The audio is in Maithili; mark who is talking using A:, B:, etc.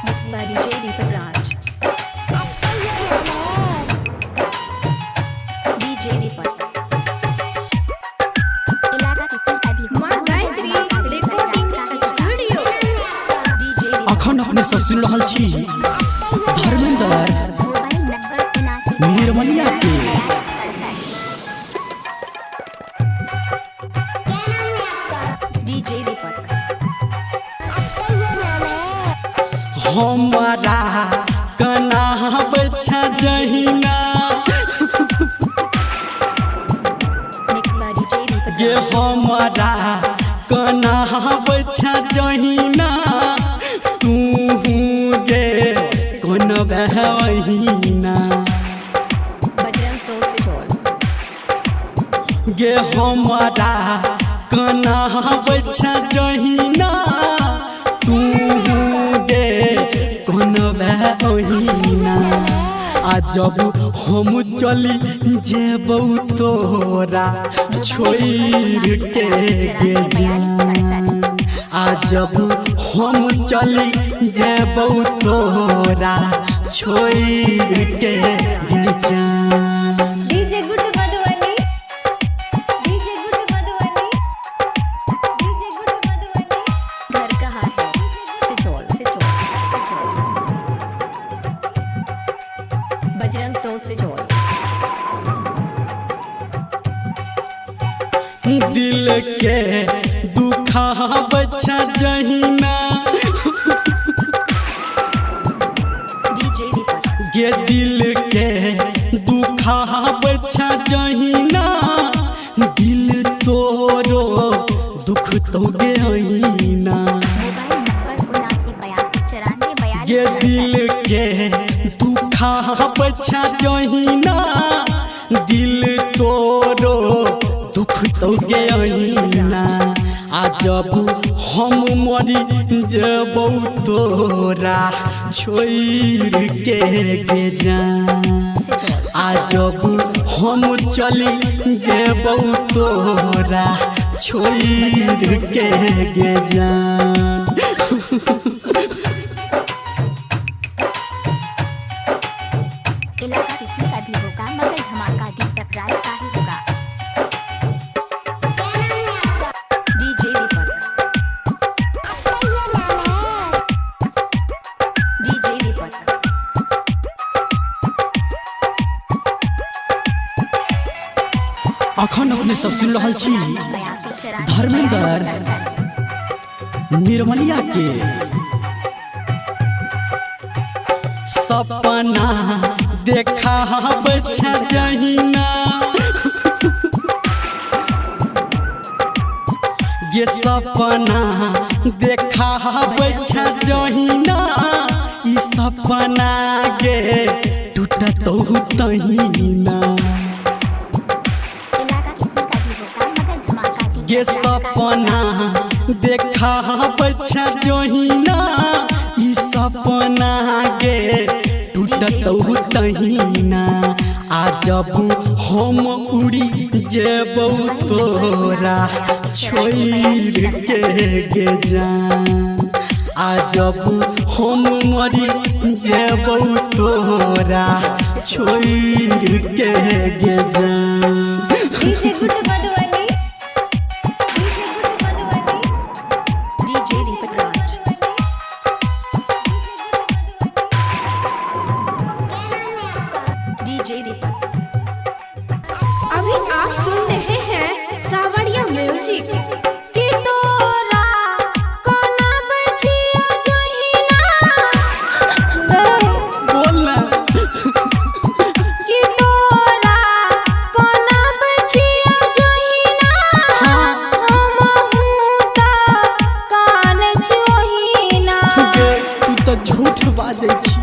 A: Mixed by DJ Deepak Raj. DJ Deepak.
B: Maa Gayatri recording studio.
A: DJ Deepak.
C: अखन अपने सब सुनि रहल छी धर्मेंद्र निर्मलिया के।
A: DJ Deepak.
C: हमरा कनाब छ जहिना
A: Mixed by DJ Deepak
C: गे
A: Raj.
C: हमरा कनाब छ जहिना तू गे कोन बहिना
A: Bajrang Pro Sitol.
C: गे हमरा कनाब छ जहिना तू गे कोन बहिना आ जब हम चली जेबौ तोरा छोड़ के गे जान। आ जब हम चली जेबौ तोरा छोड़ के गे जान।
B: DJ good Madhubani, DJ good Madhubani, DJ good Madhubani.
A: घर कहाँ है? Sitol, Sitol, Sitol. Bajrang Pro Sitol.
C: दिल के दुखाब छ जहिना
A: DJ Deepak.
C: गे दिल के दुखाब छ जहिना दिल तोरो दुख तो गे अहिना गे दिल के दुखाब छ जहिना दिल तोरो दुख तो गे अहिना आ जब हम मरी जेबौ तोरा छोड़ के गे जान।
A: Sitol.
C: आ जब हम चली जेबौ तोरा छोड़ के गे जान।
D: इलाका किसी का भी होगा मगर धमाका दीपक राज का ही होगा।
A: DJ Deepak. DJ Deepak.
C: अखन अपने सब सुनि रहल छी धर्मेंद्र निर्मलिया के। सपना देखाब छ जहिना ये सपना देखाब छ जहिना ई सपना गे टूटतौ तहिना
D: इलाका किसी का भी होगा मगर धमाका दीपक
C: ये
D: राज का ही
C: सपना देखाब छ जहिना ई सपना गे टूटतौ तहिना आ जब हम उड़ी जेबौ तोरा छोड़ के गे जान। आ जब हम मरी जेबौ तोरा छोड़ के गे जान।
B: DJ good Madhubani, DJ good Madhubani.
A: DJ Deepak Raj. DJ Deepak.
B: अभी आप सुन रहे हैं सावरिया म्यूजिक।
E: कि तोरा कोना बचिया जहिना
C: बोल ना।
E: कि तोरा कोना बचिया जहिना हमहु त कान छोहिना।
C: गे, तू तऽ झूठ बाजै छी।